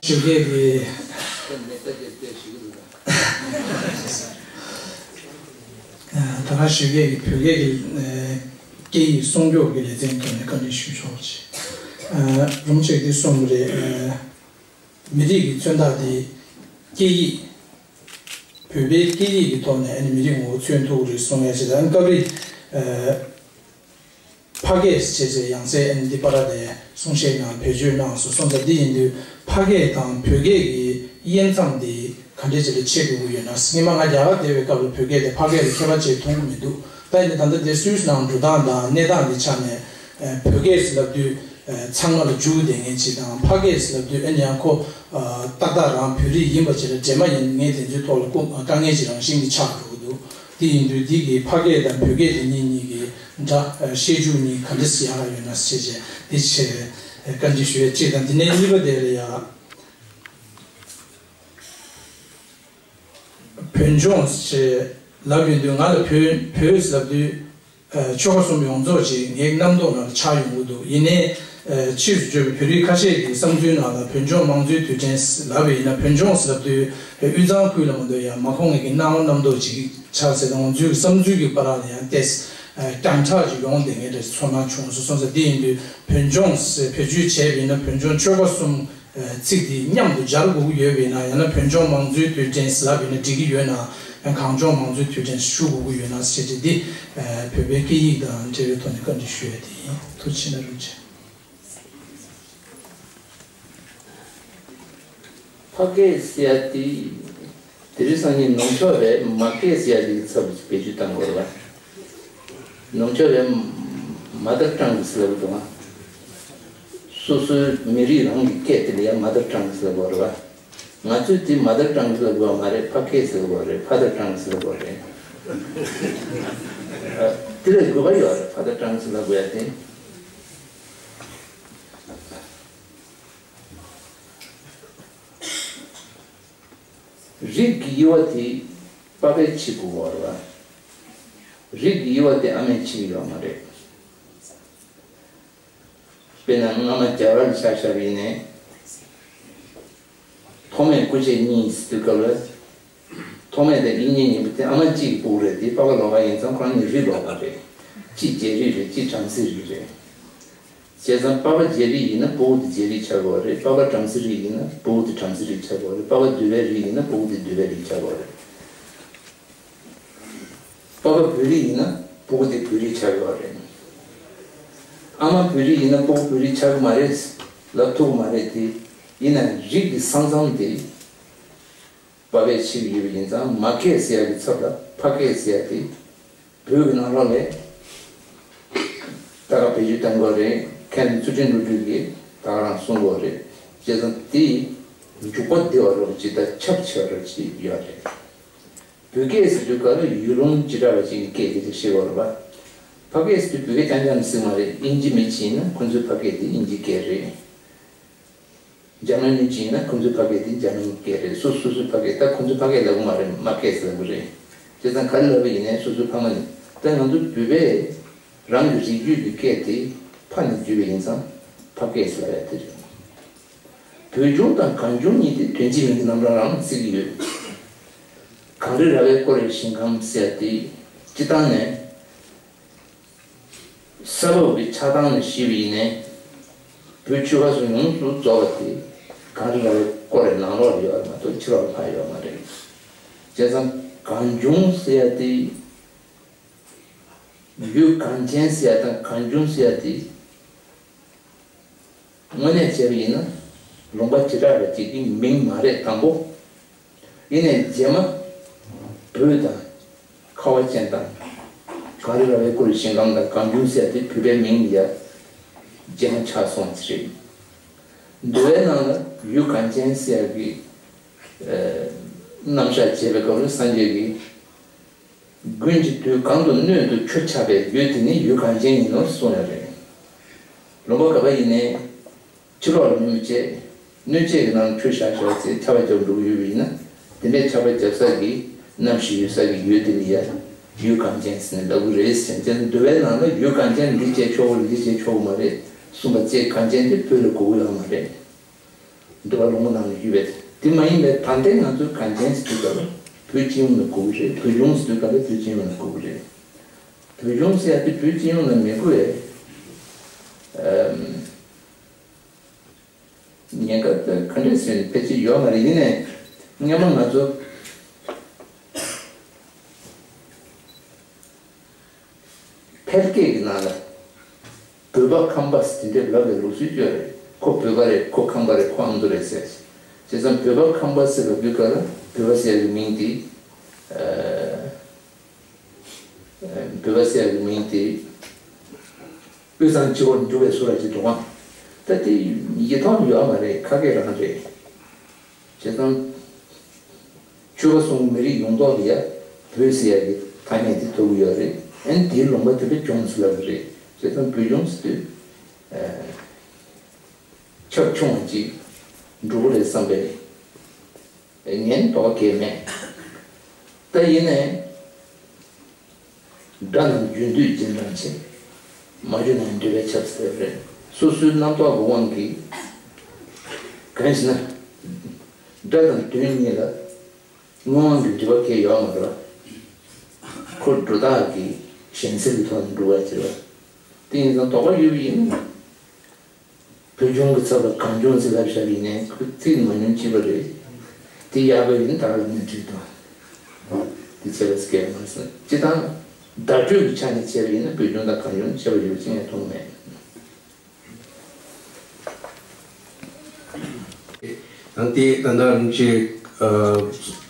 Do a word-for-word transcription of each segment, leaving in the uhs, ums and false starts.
ཞུ་མཁན་གྱི། ད་ག་ཞུ་མཁན་གྱི་བོད་སྐད་ཀྱི་སྐད་ཡིག་སྲུང་སྐྱོབ་ཀྱི་ལེ་ཚན་ཐོག་ནས་བཀའ་འདྲི་ཞུ་ཆོག་ཅིག་རུམ་ཆེག་འདི་གསུངས་པ་རེད། མི་རིགས་ཀྱི་མཚོན་རྟགས་འདི་སྐད་ཡིག་བོད་པའི་སྐད་ཡིག་གི་ཐོག་ནས་ཨ་ནི་མི་རིགས་ངོ་བོ་མཚོན་ཐུབ་ཀྱི་རེད་གསུང་ཡ་ཅིག་དང་སྐབས་རེ། ཕ་སྐད་ཟེར་བྱས་ཡང་སེ་ཨ་ནི་འདི་པར་དེ་གསུང་བཤད་གནང་བེད་སྤྱོད་གནང་སོང་། སོང་ཙང་འདི་ཡིན་དུས་ཕ་སྐད་དང་བོད་སྐད་ཀྱི་དབྱེ་མཚམས་འདི་ག་འདྲས་ཅིག་ལ་ཕྱེ་དགོས་ཀྱི་ཡོད་ན། སྔོན་མ་ང་རྒྱ་གར་བསྡད་པའི་སྐབས་ལ་བོད་སྐད་དེ་ཕ་སྐད་ལ་ཁྱད་པར་ཅིག་མཐོང་གི་མི་འདུག་ད་ཡིན་ནའི་ད་ལྟ་དེ་སུད་སི་ནང་འགྲོ་སྟངས་དང་གནས་སྟངས་ཀྱི་ཆ་ནས་བོད་སྐད་ཟེར་ལབ་དུས་ཚང་མ་ལ་འཇུག་བསྡད་མཁན་ཅིག་དང་། ཕ་སྐད་ཟེར་ལབ་དུས་ཨ་ནི་ཡང་ཁོ་ཏག་ཏག་རང་བོད་རིགས་ཡིན་པ་ཅིག་ལ་འདྲེས་མ་ཡིན་མཁན་དེ་ཚོའི་ཐོག་ལ་ཀུ་དཀའ་ངལ་ཅིག་རང་བཞིན་གྱིས་ཆགས་འགྲོ་གི་འདུག་དེ་ཡིན་དུས་འདི་གི་ཕ་སྐད་དང་བོད་སྐད་དེ་གཉིས་གཉིས་ཀྱི་སྒྲ་བཤད་རྒྱུགས་གཉིས་ག་འདྲ་སེ་ཡག་ཡོད་ན་ཟེར་བྱས་འདི་བྱས་བཀའ་འདྲི་ཞུ་ཡ་གཅིག་དང་། དེ་ནས་གཉིས་པ་དེ་ལ་ཡ། བོད་ལྗོངས་ཞེས་ལབ་ཡོང་དུས་ང་ལ་བོད་བོད་ཟེར་ལབ་དུས་ཆོལ་ཁ་གསུམ་ཡོངས་རྫོགས་ཅིག་ངའི་རྣམ་རྟོག་ནང་ལ་ཆགས་ཡོང་གི་འདུག་ཡིན་ནའི་ཕྱིས་སུ་བརྗོད་པའི་བོད་རིགས་ཁ་ཤས་ཀྱི་བསམ་ཚུལ་ནང་ལ་བོད་ལྗོངས་དམངས་གཙོའི་དུས་དྲན་ལབ་པ་ཡིན་ན། བོད་ལྗོངས་ཟེར་ལབ་དུས་དབུས་གཙང་ཁུལ་ལ་མ་གཏོགས་ཡང་མ་གོ་མཁན་གྱི་སྣང་བ་རྣམ་རྟོག་ཅིག་ཆགས་ཚེ་ང་ཚོའི་བསམ་ཚུལ་གྱི་བར་ལ་ཡང་ཏོག་ཙམ་རྒྱང་གྲགས་ཅིག་ཡོང་བསྡད་མཁན་འདྲ་ཞིག་ཚོར་སྣང་བྱུང་སོང་། སོང་ཙང་འདི་ཡིན་དུས་བོད་ལྗོངས་ཟེར་བེད་སྤྱོད་བྱས་པ་ཡིན་ན་བོད་ལྗོངས་ཆོལ་ཁ་གསུམ་ཚིག་འདི་མཉམ་དུ་སྦྱར་དགོས་ཀྱི་ཡོད་པ་ཡིན་ན། ཡང་ན་བོད་ལྗོངས་དམངས་གཙོའི་དུས་དྲན་ཟེར་ལབ་པ་ཡིན་ན་འགྲིག་གི་ཡོད་ན། ཡང་གངས་ལྗོངས་དམངས་གཙོའི་དུས་དྲན་ཞུ་དགོས་ཀྱི་ཡོད་ན་ཟེར་བྱས་འདི་བོད་པའི་སྐད་ཡིག་དང་འབྲེལ་བའི་ཐོག་ནས་བཀའ་འདྲི་ཞུ་ཡ་དེ་ཡིན། ཐུགས་རྗེ་གནང་རོགས་བྱེད། ཕ་སྐད་ཟེར་ཡ་དེ། དེ་རིང་སང་ཉིན་ནུབ་ཕྱོགས་པས་མ་སྐད་ཟེར་ཡ་དེ་གི་ཚབ་བེད་སྤྱོད་བཏང་དགོས་རེད་པ། ནུབ་ཕྱོགས་པས་མ་དར་ཊང་ཟེར་ལབ་འདུག་ཨ། སོ་སོའི་མི་རིགས་རང་གི་སྐད་དེ་ལ་ཡང་མ་དར་ཊང་ཟེར་ལབ་དགོས་རེད་པ། ང་ཚོས་དེ་མ་དར་ཊང་ཟེར་ལབ་དགོས་པ་མ་རེད། ཕ་སྐད་ཟེར་ལབ་དགོས་རེད། ཕ་དར་ཊང་ཟེར་ལབ་དགོས་རེད། དེ་ལ་དགོས་པ་ཡོད་རེད། ཕ་དར་ཊང་ཟེར་ལབ་དགོས་ཡ་དེ། རིགས་ཀྱི་དབྱེ་བ་དེ་པ་ཕས་ཕྱེ་དགོས་པ་རེད་པ། རིགས་ཀྱི་དབྱེ་བ་དེ་ཨ་མས་ཕྱེ་གི་ཡོད་མ་རེད། དཔེར་ན་སྔ་མ་རྒྱ་གར་ལ་ཆ་བཞག་པ་ཡིན་ནའི། ཐོགས་མེད་སྐུ་མཆེད་གཉིས་ཟེར་དུས་སྐབས་ལ། ཐོགས་མེད་དང་དབྱིག་གཉེན་གཉིས་པོ་དེ་ཨ་མ་གཅིག་གི་ཕྲུ་གུ་རེད། དེ་པ་ཕ་ལོགས་པ་ཡིན་ཙང་ཁོ་རང་གཉིས་རིགས་ལོགས་པ་རེད། གཅིག་རྒྱ་རིགས་རེད། གཅིག་བྲམ་ཟེ་རིགས་རེད། བྱས་ཙང་པ་ཕ་རྒྱ་རིགས་ཡིན་ན་ཕྲུ་གུ་དེ་རྒྱ་རིགས་ཆགས་ཀྱི་ཡོད་རེད། པ་ཕ་བྲམ་ཟེ་རིགས་ཡིན་ན་ཕྲུ་གུ་དེ་བྲམ་ཟེ་རིགས་ཆགས་ཀྱི་ཡོད་རེད། པ་ཕ་གདོལ་པའི་རིགས་ཡིན་ན་ཕྲུ་གུ་དེ་གདོལ་པའི་རིགས་ཆགས་ཀྱི་ཡོད་རེད། པ་ཕ་བོད་རིགས་ཡིན་ན་ཕྲུ་གུ་དེ་བོད་རིགས་ཆགས་ཀྱི་ཡོད་རེད། ཨ་མ་བོད་རིགས་ཡིན་ན་ཕྲུ་གུ་བོད་རིགས་ཆགས་ཀྱི་མ་རེད་ལབ་ཐུབ་ཀྱི་མ་རེད་དེ། ཡིན་ན་རིགས་ཀྱི་ས་མཚམས་དེ་པ་ཕས་ཕྱེ་གི་ཡོད་པ་ཡིན་ཙང་མ་སྐད་ཟེར་ཡ་གི་ཚབ་ལ་ཕ་སྐད་ཟེར་ཡ་དེ། བོད་ཀྱི་ནང་ལོགས་ལ་ད་ག་བེད་སྤྱོད་གཏོང་དགོས་རེད། མཁན་ཚུལ་ཁྲིམས་བློ་གྲོས་ཀྱིས་ད་ག་རང་གསུང་གི་ཡོད་རེད། བྱས་ཙང་དེ་འཇུག་པ་བདེ་བ་རོགས་ཅིག་དང་ཁྱབ་ཆེ་བ་རོགས་ཅིག་ཡོད་རེད། བོད་སྐད་ཟེར་དུས་སྐབས་ལ་ཡུལ་ལུང་བྱེ་བྲག་པ་ཅིག་གི་སྐད་དེ་ཞིག་ཤེས་དགོས་རེད་པ། ཕ་སྐད་ཟེར་དུས་བོད་སྐད་རྐྱང་རྐྱང་ཟེར་མ་རེད། དབྱིན་ཇི་མི་ཅིག་ཡིན་ན་ཁོ་ཚོའི་ཕ་སྐད་དེ་དབྱིན་ཇི་སྐད་རེད། འཇར་མན་མི་ཅིག་ཡིན་ན་ཁོ་ཚོའི་ཕ་སྐད་དེ་འཇར་མན་སྐད་རེད། སོ་སོ་སོའི་ཕ་སྐད། ད་ཁོ་ཚོའི་ཕ་སྐད་ལབ་གི་མ་རེད། མ་སྐད་ཟེར་ལབ་གི་རེད། བྱས་ཙང་ག་རེ་ལབ་པ་ཡིན་ནའི་སོ་སོའི་ཕ་མ་ནི། ད་ང་ཚོ་བོད་པས་རང་གི་རིགས་རྒྱུད་ཀྱི་སྐད་དེ་ཕ་ནས་བརྒྱུད་པ་ཡིན་ཙང་ཕ་སྐད་ཟེར་ལབ་ཡ་དེ་རེད། བོད་སྐྱོང་དང་གངས་སྐྱོང་གཉིས་དེ་དོན་གཅིག་མིང་གི་རྣམ་གྲངས་རང་བརྩི་གི་ཡོད། གངས་རི་ར་བས་བསྐོར་བའི་ཞིང་ཁམས་ཟེར་ཡ་དེ་སྤྱིར་བཏང་ནས། ས་བབ་ཀྱི་ཆགས་སྟངས་ནས་བཤད་པ་ཡིན་ནའི། བོད་ཆོལ་ཁ་གསུམ་ཡོངས་སུ་རྫོགས་པ་དེ་གངས་རི་ར་བས་བསྐོར་བའི་ནང་ལོགས་ལ་ཡོད་རེད་མ་གཏོགས་ཕྱི་ལོགས་ལ་ཕར་ཡོད་མ་རེད། བྱས་ཙང་གངས་ལྗོངས་ཟེར་ཡ་དེ་ ཡུལ་གངས་ཅན་ཟེར་ཡ་དང་གངས་ལྗོངས་ཟེར་ཡ་དེ། དངོས་གནས་བྱས་པ་ཡིན་ན། ལུང་པ་བྱེ་བྲག་པ་ཅིག་གི་མིང་མ་རེད་དང་པོ། ཡིན་ནའི་རྗེས་མ། བོད་དང་། ཁ་བ་ཅན་དང་། གངས་རི་ར་བས་བསྐོར་བའི་ཞིང་ཁམས་དང་གངས་ལྗོངས་ཟེར་ཡ་དེ་བོད་པའི་མིང་ལ་ཡ། རྗེས་མ་ཆགས་སོང་ཟེར་རེད། འདུལ་བའི་ནང་ལ་ཡུལ་གངས་ཅན་ཟེར་ཡ་གི། ཨ། རྣམ་གཞག་བྱས་པའི་སྐབས་ལ་སངས་རྒྱས་ཀྱིས། དགུན་གྱི་དུས་གང་དུ་སྣོད་དུ་ཆུ་ཆགས་པའི་ཡུལ་དེ་ནི་ཡུལ་གངས་ཅན་ཡིན་ནོ་གསུངས་ཡོད་རེད། ལུང་པ་ག་པ་ཡིན་ནའི། ཕྱི་ལོགས་ལ་སྣོད་མི་བྱེད། སྣོད་བྱེད་ཀྱི་ནང་ཆུ་བཞག་བཞག་ཚེ་ཆར་པ་བརྒྱབ་འགྲོ་གི་ཡོད་པ་ཡིན་ན། དེ་འདྲའི་ཆར་པ་བརྒྱབ་ས་གི་གནམ་གཤིས་ཡོད་ས་གི་ཡུལ་དེ་ནི་ཡ། ཡུལ་གངས་ཅན་ཟེར་ནས་ལབ་གི་རེད་ཟེར་ཏེ། འདུལ་བའི་ནང་ལ་ཡུལ་གངས་ཅན་འདི་བྱེད་ཆོག་གི་འདི་བྱེད་ཆོག་གི་མ་རེད་གསུངས་པ་བཅས། གངས་ཅན་དེ་བོད་ལ་གོ་གི་ཡོད་མ་རེད། འདུལ་བ་ལུང་པ་ནང་ལ་ཡོད་པས། དེ་མ་ཡིན་པའི་ད་ལྟའི་ང་ཚོའི་གངས་ཅན་ཟེར་དུས་སྐབས་ལ་བོད་སྤྱི་ཡོངས་ལ་གོ་གི་རེད། བོད་ལྗོངས་ཟེར་དུས་སྐབས་ལ་བོད་སྤྱི་ཡོངས་ལ་གོ་གི་རེད། བོད་ལྗོངས་ཟེར་ཡ་དེ་བོད་སྤྱི་ཡོངས་ལ་མི་གོ་བས། ཨམ། ཉེན་ཁ་ད་ག་འདྲས་ཟེར་ནས་ཕལ་ཆེར་ཡོད་མ་རེད། ཡིན་ནའི་སྔོན་མ་ང་ཚོ། ཕལ་སྐད་ཀྱི་ནང་ལ། བོད་པ་ཁམས་པ་ཟེར་དེ་འདྲའི་ལབ་པའི་ལུགས་སྲོལ་ཅིག་ཡོད་རེད། ཁོ་བོད་པ་རེད། ཁོ་ཁམས་པ་རེད། ཁོ་ཨ་མདོ་རེད་ཟེར། བྱས་ཙང་བོད་པ་ཁམས་པ་ཟེར་ལབ་དུས་སྐབས་ལ་བོད་པ་ཟེར་ཡ་གི་མིང་དེ། ཨ། བོད་པ་ཟེར་ཡ་གི་མིང་དེ། དབུས་གཙང་སྤྱི་བོར་འཇུག་པའི་བཟོ་འདྲ་ཅིག་འདུག་ག་ད་དེ་ཡིད་མཐོང་ཡོད་མ་རེད། ཁ་སྐད་རང་རེད། བྱས་ཙང་། ཆོལ་ཁ་གསུམ་མི་རིགས་ཡོངས་རྫོགས་ལ་ཡ་བོད་ཟེར་ཡ་གི་ཐ་སྙད་དེ་ཐོབ་ཀྱི་ཡོད་རེད། ཨ་ནི་དེའི་ལུང་པ་དེ་བོད་ལྗོངས་ཟེར་ལབ་ཀྱི་རེད། བྱས་ཙང་བོད་ལྗོངས་ཟེར་དུས། ཨ། ཁྱབ་ཆུང་བ་ཅིག་འགྲོ་གི་རེད་བསམ་པའི་ངན་དོགས་གང་ཡང་མེད། ད་ཡིན་ནའི། དགྲ་རྣམས་རྒྱུ་འདོད་རྗེས་འབྲང་ཆེ། མ་རྒྱུ་ན་འབྲེལ་བས་ཁྱབ་ཟེར་བ་རེད། སོ་སོའི་རྣམ་རྟོག་གི་དབང་གིས། གང་ཞེ་ན། དགྲ་དང་དོན་གཉིས་ལ་དངོས་དབང་གི་འབྲེལ་བ་གང་ཡང་ཡོད་མ་རེད་པ། ཁོ་སྒྲོ་བཏགས་ཀྱི་ཞེན་སེལ་གྱི་ཐོག་ནས་འགྲོ་བར་བྱེད་པ། དེ་ཡིན་ཙང་དོགས་པ་ཡོད་པ་ཡིན་ན། བོད་ལྗོངས་ཀྱི་ཚབ་ལ་གངས་ལྗོངས་ཟེར་ལབ་བཞག་པ་ཡིན་ནའི་ཁོ་ཚིག་མ་ཉུང་ཅིག་པ་རེད། དེ་ཡག་པོ་ཡིན་ད་ག་ལ་མི་འགྲིག་དང་། དེ་ཚེ་བ་སྐད་མ་སོང་སྤྱི་དང་། བརྡ་སྤྲོད་ཀྱི་ཆ་ནས་བྱས་པ་ཡིན་ན་བོད་ལྗོངས་དང་གངས་ལྗོངས་ཁྱད་པར་ཡོད་ཅེས་ངས་མཐོང་མེད། ཡང་དེ་ད་ལྟ་རིན་ཆེན་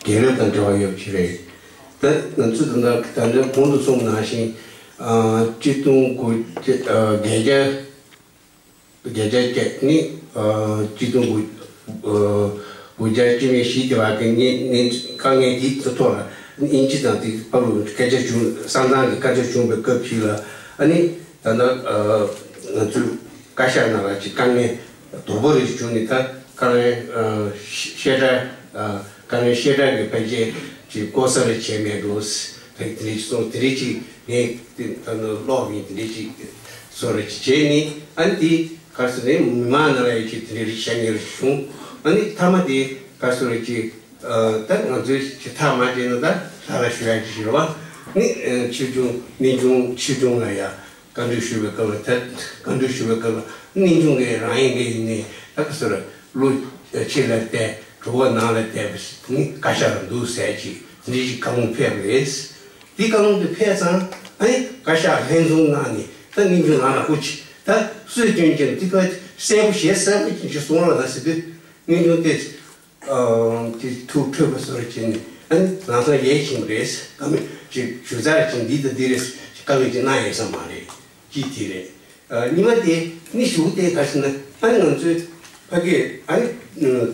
རྒན་ལགས་དང་འབྲེལ་བ་ཡོད་ཀྱི་རེད། ད་ང་ཚོས་ད་ལྟ་ད་ལྟ་གོང་དུ་གསུངས་ནང་བཞིན་ཆིག་སྟོང་དགུ་བརྒྱ་བརྒྱད་བརྒྱ་བརྒྱད་བརྒྱད་ནི། ཨ། ཆིག་སྟོང་དགུ། ཨ། དགུ་བརྒྱ་བཅུ་མེད་བཞི་དེ་བར་གྱི་གནས་གནས་དཀའ་ངལ་དེའི་ཐོག་ལ་དབྱིན་ཇི་དང་དེ་ཕབ་ལུང་སྐད་ཆ་བྱུང་། གསང་ཐང་གི་སྐད་ཆ་བྱུང་བའི་སྐབས་ཤིག་ལ། ཨ་ནི་ད་ལྟ། ཨ། ང་ཚོའི་བཀའ་ཤག་ནང་ལ་ཅིག་དཀའ་ངལ་དོག་པོ་རེ་བྱུང་ནས། ད་དཀའ་ངལ། ཨ། བཤད་གྲྭ། ཨ། དཀའ་ངལ་བཤད་གྲྭ་གི་ཕལ་ཆེར་ཅིག་ལྐོག་ཟ་རེ་བྱས་མེད་འགྲོ། དེ་འདྲ་ཅིག་གསུངས། དེ་འདྲ་ཅིག་ངས་དེ་ད་ནི་ཀློག་པ་ཡིན། དེ་འདྲ་ཅིག་བཟོ་འདྲ་ཅིག་བྱས་ནས། ཨ་ནི་དེ་ག་རེ་ཟེར་ནས་མི་མང་ནང་ལ་ཡང་ཅིག་དེ་འདྲ་རིགས་བཤད་མཁན་རེ་བྱུང་། ཨ་ནི་མཐའ་མ་དེ་ག་རེ་ཟེར་ཅིག་ཨ། ད་ང་ཚོས་ཅིག་ཐག་མ་བཅད་ན་ད་ལྷ་ལ་ཞུ་ཡག་ཅིག་ཡོད་པ་ནི། ཨ། ཆོས་སྐྱོང་གནས་སྐྱོང་ཆོས་སྐྱོང་ལ་ཡ་བཀའ་འདྲི་ཞུ་བའི་སྐབས་ལ། ད་བཀའ་འདྲི་ཞུ་བའི་སྐབས་ལ་གནས་སྐྱོང་གི་རང་ཡིན་གྱི་ཡིན་ནའི། ད་ག་རེ་ཟེར། བློ་ཕྱི་ལ་གཏད། གྲོགས་པོ་ནང་ལ་གཏད་པ་ནི་བཀའ་ཤག་ལ་འདུག་ཟེར་ཅིག་དེ་འདྲ་ཅིག་བཀའ་ལུང་ཕེབས་པ་རེད། དེ་བཀའ་ལུང་དེ་ཕེབས་ཙང་། ཨ་ནི་བཀའ་ཤག་ལྷན་འཛོམས་གནང་ནས། ད་གནས་སྐྱོང་ནང་ལ་ཧུ་ཅི་ད་སྲོལ་རྒྱུན་གྱི་དེ་ག་གསལ་པོ་ཞིག་གསལ་པོ་ཅིག་གསུང་རོགས་གནང་ཟེར་དུས། གནས་སྐྱོང་དེ། ཨ། དེ་ཐུགས་འཕྲོད་པ་བཟོ་འདྲ་བྱས་ནས། ཨ་ནི་ལམ་སང་ཡལ་ཕྱིན་པ་རེད། བཀའ་མོལ་ཅིག་ཞུ་རྩ་ཅིག་འདི་དང་འདི་རེད། བཀའ་མོལ་ཅིག་གནང་ཡོད་ས་མ་རེད། གཅིག་དེ་རེད། ཨ། གཉིས་པ་དེ་ནི་གཞུག་དེ་ག་རེ་ཟེར་ན། ཨ་ནི་ང་ཚོའི་ཕ་གིར། ཨ་ནི་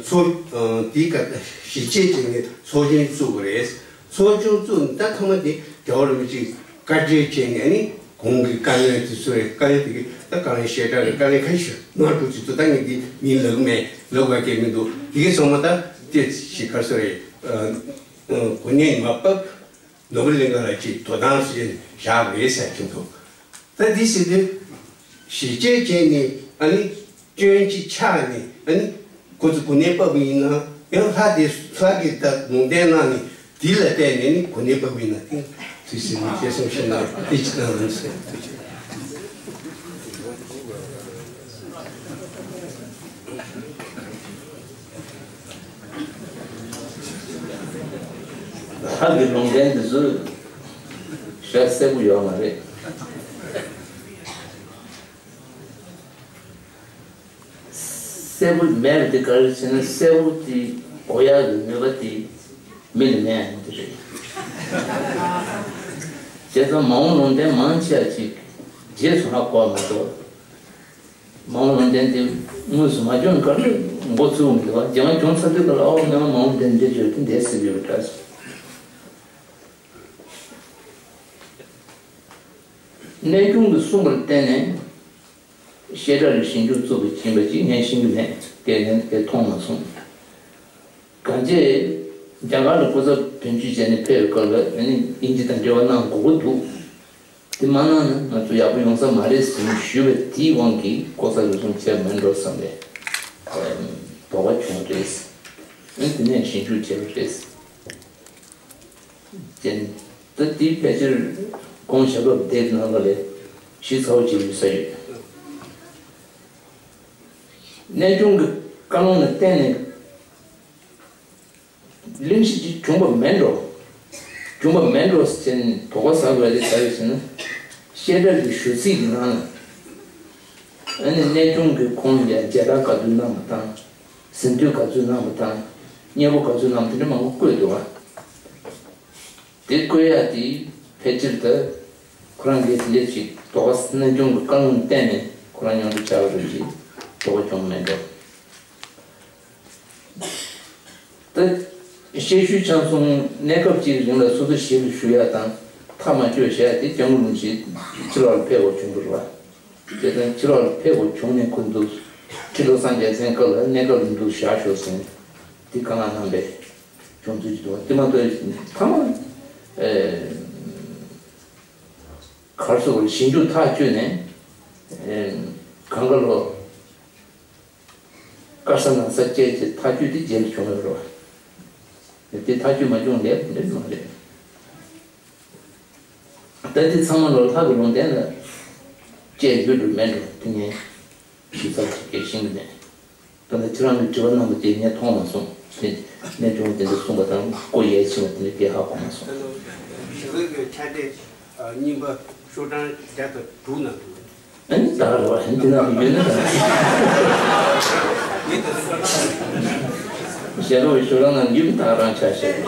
ཚོགས། ཨ། དེའི་སྐབས་གཞིས་བྱེས་བྱས་ནས་ཚོགས་ཆུང་བཙུགས་པ་རེད། ཚོགས་ཆུང་བཙུགས་ནས་ད་ཐོག་མ་དེ་རྒྱལ་བ་རིན་པོ་ཆེས་བཀའ་འཁྲོལ་བྱས་ནས། ཨ་ནི་གོང་གི་བཀའ་མོལ་དེ་ཚོ་རེད། བཀའ་མོལ་དེ་གི་ད་དཀའ་ངལ་བཤད་གྲྭ་རེད། དཀའ་ངལ་ཁ་ཤས་མང་པོ་ཅིག་འདུག། ད་ངས་འདི་མིང་ལབ་གི་མེད། ལབ་དགོས་ཀྱི་མི་འདུག། དེ་གི་ཚང་མ་ད་དེ་ཞིག་ག་རེ་ཟེར་རེད། ཨ། གོ་གནས་མ་བབས། ནོར་བུ་གླིང་ག་ལ་ཅིག་དོ་དམ་བྱས་བཞག་པ་རེད་ཟེར་གྱི་འདུག། ད་འདི་ཟེར་དུས་གཞིས་བྱེས་བྱས་ནས། ཨ་ནི་སྐྱོན་ཅིག་ཆགས་ནས། ཨ་ནི་ཁོ་ཚོ་གོ་གནས་བབས་པ་ཡིན་ན་ཡང་། ལྷ་དེ་ལྷ་གིས་ད་ལུང་བསྟན་གནང་ནས། དེ་ལ་བརྟེན་ནས་ནི་གོ་གནས་བབས་པ་ཡིན་ན། དེ་དུས་ཟེར་ནས་སྐྱེ་སེམས་ཤིག་ན་དེ་ཅི་ལྟར་རང་ཟེར། ལྷ་གི་ལུང་བསྟན་འདི་ཚོ་ཞེ་གསལ་པོ་ཡོད་མ་རེད། གསལ་པོ་མེད་པ་དེ་ག་རེ་བྱས་ན། གསལ་པོ་དེ་གོ་ཡག་གི་ནུས་པ་དེ་མི་ལ་མེད་ཡ་དེ་རེད། བྱས་ཙང་མ་འོངས་ལུང་བསྟན་མང་ཆེ་བ་ཅིག་རྗེས་སུ་ཧ་གོ་བ་མ་གཏོགས། མ་འོངས་ལུང་བསྟན་དེ་དངོས་སུ་མ་བྱུང་ག་ལ་མགོ་ཚོས་མི་འདུག་བ། རྗེས་མ་བྱུང་ཚར་དུས་ག་ལ་ཨོ་ངས་མ་འོངས་ལུང་བསྟན་འདི་བརྗོད་དེ་འདས་ཟེར་གྱི་ཡོད་འདྲ། གནས་ཆུང་གིས་གསུངས་པར་བརྟེན་ནས་བཤད་གྲྭ་ལ་ཞིབ་འཇུག་བཙུགས་པ་ཡིན་པ་ཅིག་ངས་ཤེས་ཀྱི་མེད། དེ་ནས་དེ་མཐོང་མ་སོང་། གང་ཅི། རྒྱ་གར་ལ་སྐུ་ཚབ་དོན་གཅོད་བྱས་ནས་ཕེབས་པའི་སྐབས་ལ་ཨ་ནི་དབྱིན་ཇི་དང་འབྲེལ་བ་གནང་དགོས་ཀྱི་འདུག་དེ་མ་གནང་ན་ང་ཚོ་ཡག་པོ་ཡོང་ས་མ་རེད་ཟེར་ནས་ཞུས་པ་དེའི་དབང་གིས་ལྐོག་ཟ་རུལ་སུངས་བྱས་མེད་འགྲོ་བསམ་པའི་དོགས་པ་བྱུང་བ་རེད། ཨ་ནི་དེ་ནས་ཞིབ་འཇུག་བྱས་པ་རེད། ཅན། ད་དེའི་ཕལ་ཆེར་དགོངས་ཞབས་བྲོ་དེབ་ནང་ལ་ལས་ཞིབ་ཚགས་པོ་བྱས་ཡོད་ས་ཡོད། གནས་ཆུང་གི་བཀའ་ལུང་ལ་བརྟེན་ནས་གླེང་གཞི་ཅིག་བྱུང་བ་མེད་འགྲོ། བྱུང་བ་མེད་འགྲོ་ཟེར་ནས་དོགས་པ་ཟ་དགོས་དེ་ག་རེ་ཟེར་ན། བཤད་གྲྭ་གི་ཞུ་ཚིག་གི་ནང་ལ་ཨ་ནི་གནས་ཆུང་གི་ཁོང་ཡ་མཇལ་དར་ག་ཚོད་གནང་བ་དང་། ཟིན་ཐོ་ག་ཚོད་གནང་བ་དང་། མཉེས་པོ་ག་ཚོད་གནང་བ་དེ་འདྲ་མང་པོ་བཀོད་འདུག་བ། དེ་བཀོད་ཡག་དེ་ཕལ་ཆེར་ད་ཁོ་རང་གིས་སླེབས་ཤིག་དོགས་པ་གནས་ཆུང་གི་བཀའ་ལུང་བརྟེན་ནས་ཁོ་རང་མཉམ་དུ་བཅར་བ་རེད་ཅེས་དོགས་པ་བྱུང་མེད་འགྲོ། ད་བཤད་ཤུལ་ཆང་གསུམ་གནས་སྐབས་གཅིག་རིང་ལ་སོ་སོ་ཞིབ་ཏུ་ཞུ་ཡག་དང་ཐག་མ་ཆོད་བཞག་ཡག་དེ་སྐྱབས་མགོན་རིན་པོ་ཆེ་ཕྱི་ལོགས་ལ་ཕེབས་དགོས་བྱུང་བ་རེད་བ། དེ་དང་ཕྱི་ལོགས་ལ་ཕེབས་དགོས་བྱུང་ནས་ཁོ་འདུག་ཁྲི་ལོ་བསམ་རྒྱལ་མཚན་སྐབས་ལ་གནས་སྐབས་ལ་འདུག་བཞག་ཤོག་ཟེར་ནས་དེ་བཀའ་མངགས་གནང་པས། བྱུང་ཚུལ་ཅིག་འདུག་དེ་མ་གཏོགས་ཐ་མ་ཨེ་གར་སོགས་ཞིབ་འཇུག་ཐག་གཅོད་ནས་ཨེ་གང་ག་ལོ་དཀར་ས་ནག་ས་བཅས་ཀྱི་ཐག་གཅོད་དེ་རྗེས་ལ་བྱུང་ཡོད་རེད་བ། དེ་ཐག་གཅོད་མ་བྱུང་ལས་འདྲེ་མ་རེད། ད་དེ་ཚང་མ་ལོ་ལྷག་གི་ལུང་བསྟན་ལ་བཅས་ཡོད་འགྲོ་མེད་འགྲོ་དེ་ངས་ཞིབ་ཚགས་ཤིག་གི་ཤེས་ཀྱི་མེད། ད་ནི་ཁྱེད་རང་གི་དྲི་བ་གནང་བ་དེ་ངས་མཐོང་མ་སོང་། དེ་གནས་ཆུང་དེ་འདྲ་གསུངས་པ་དང་ཀོ་ཡས་ཕྱིན་པ་དེ་ནི་དེ་ཧ་གོ་མ་སོང་། ཞི་བའི་གི་ཆ་དེ་རྙིང་པ་ཤོག་གྲངས་བརྒྱ་དང་དྲུག་ན་འདུག་ཨ་ནི་ད་རེད་བ། ཨ་ནི་དེ་ན་ཡོད་ན་ད་ཞེ་རོགས་ཤོག་གྲངས་ན་ཡོད་ད་རང་ཆ་ཤེས།